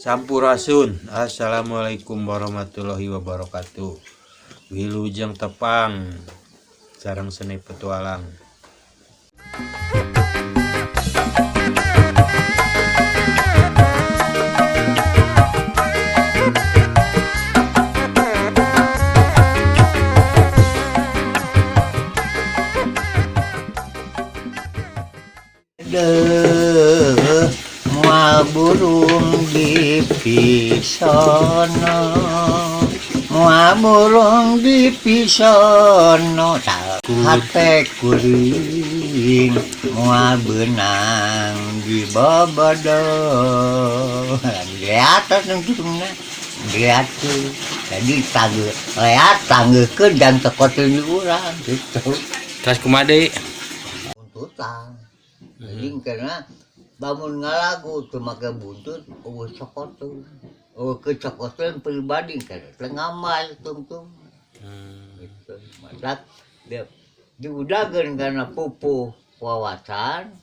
Sampurasun. Assalamualaikum warahmatullahi wabarakatuh. Wilujeng tepang sareng seni petualang. Deuh moal burung di pisono, moal burung di pisono, hate kuring moal beunang di bobodo. Lihat tungtungna lihat tuh, jadi tangguh lihat tanggeuhkeun dan tekoteun di urang gitu. Terus kumaha deui? Buntutan. Jadi karena bangun ngalagu tuh make buntut eueuh cokoteun. Eueuh kecokoteun pribadi kana teh ngamal tungtung. Gitu. Matak dia diudageun kana pupuh wawasan.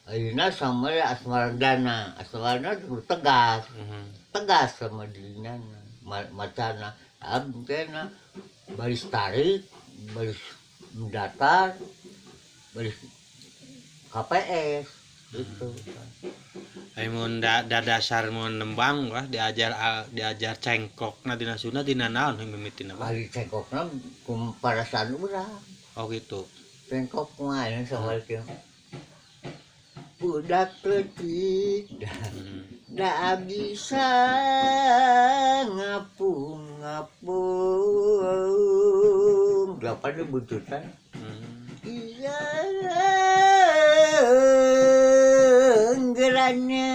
Ayeuna sama asmaradana, asmaradana kudu tegas. Tegas sama dirinya macana. Abdi baris tarik, baris mendatar, baris KPS gitu. Mun da dasar mun nembang wah diajar diajar cengkokna dina Sunda dina naon mimitina bah? Ari cengkokna kumparasaan urang. Oh gitu. Cengkok mah aya sama kieu. Budak leutik da bisa ngapung-ngapung. Delapan buntutan. Iya gerannya.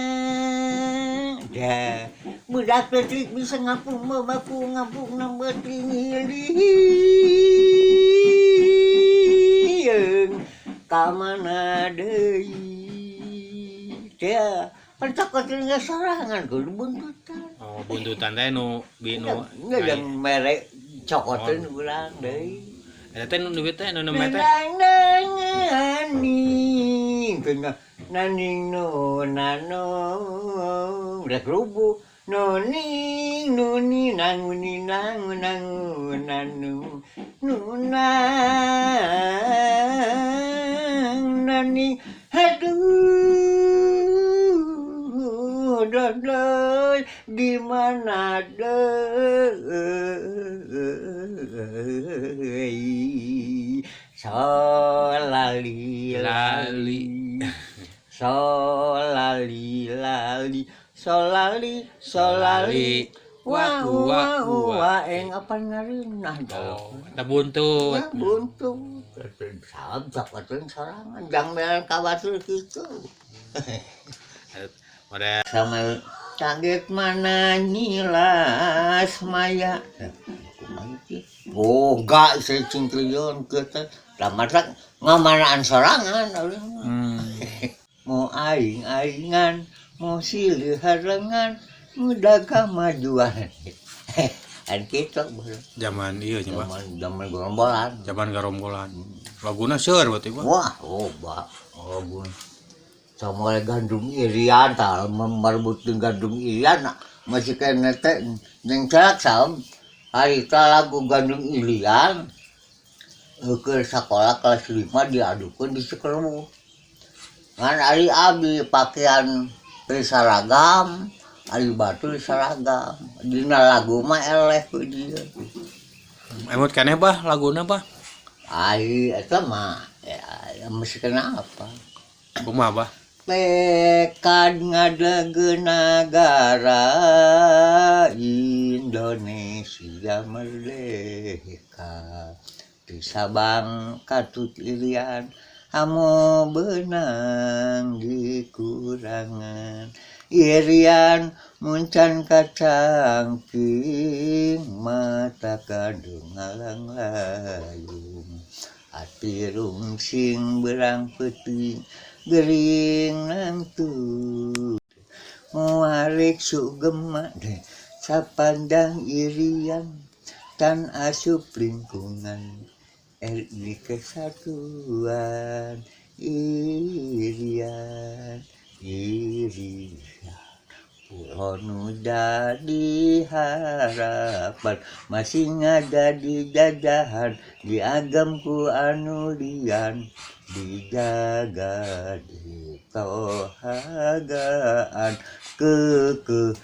Dah budak leutik bisa ngapung mabapung ngapung nambah tinggi ka mana deui. Teh pan takut geus sorangan kudu buntutan. Oh, buntutan teh nu bi nu Enggak yang merek cokoteun urang deui. Eta teh nu duit teh nu nembe teh. Naning naning no nano rek rubuh noning nuni nanguni nangu nangu nanu nunang nani aduh dodol di mana deui solali lali solali lali solali solali wa wa wa eng apa ngareunah. Oh, eta buntut. Ya buntut. Sab sakoteun sorangan jang melan ka batur kitu. Pada sama kaget mana nyilas maya. Oh, enggak saya cingkrion ke teh. Lamatak ngamanaan sorangan. Mau aing-aingan, mau silih harengan, muda kamajuan. Kan kitu zaman ieu nya, Pak. Zaman gerombolan. Zaman gerombolan. Laguna seueur berarti, Pak. Wah, loba. Laguna. Sama gandum Irian tah merebutkeun gandum Irian masih kene teh ning celak sam. Harita lagu gandum Irian keur sakola kelas 5 diadukeun di Cikerwu. Ngan ari abdi pakaian seragam, ari batur seragam. Dina lagu mah eleh ku dieu. Emut keneh bah laguna bah? Ari eta mah ya mesti kena apa? Kumaha bah? Tekad ngadeg nagara Indonesia merdeka. Di Sabang katut Irian amo benang dikurangan. Irian muncan kacangking mata kandung ngalang layung. Ati rungsing berang peuting gering nangtu. Muarik sugema deh sapandang Irian tan asup lingkungan RI Kesatuan Irian Irian Pulo nu jadi harapan masih ngada di jajahan diagem ku anu lian dijaga di tohagaan ke ku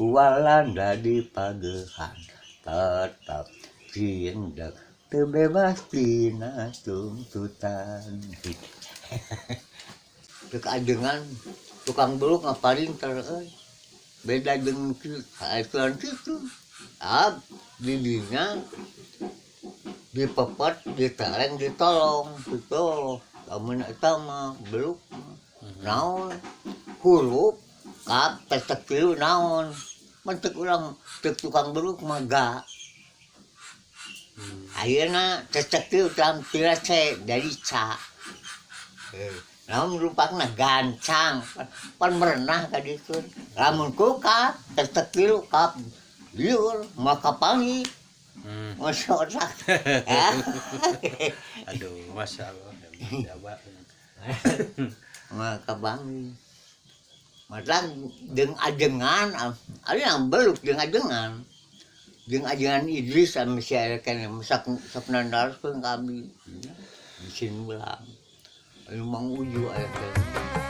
Walanda dipagehan tetap cindak teu bebas tina tuntutan. Cek ajengan tukang beluk ngaparinter euy. Beda jeung aturan kitu. Ah, didinya dipepet, diteleng, ditolong gitu. Lamun eta mah beluk naon huruf kap tetek tilu naon. Mun cek urang cek tukang beluk mah ga. Ayeuna tetek tilu tampil C dari ca. Naon rupakna gancang pan merenah ka ditu. Lamun ku kap tetek tilu kap liur maka pangi. Masya otak. Aduh, masya Allah. Jawa. Maka pangi. Matang jeung ajengan, ada yang beluk jeung ajengan. Jeung ajengan Idris sama si aya keneh sak sok nandarskeun ka abdi. Di sini ulang. Anu Mang Uju aya keneh.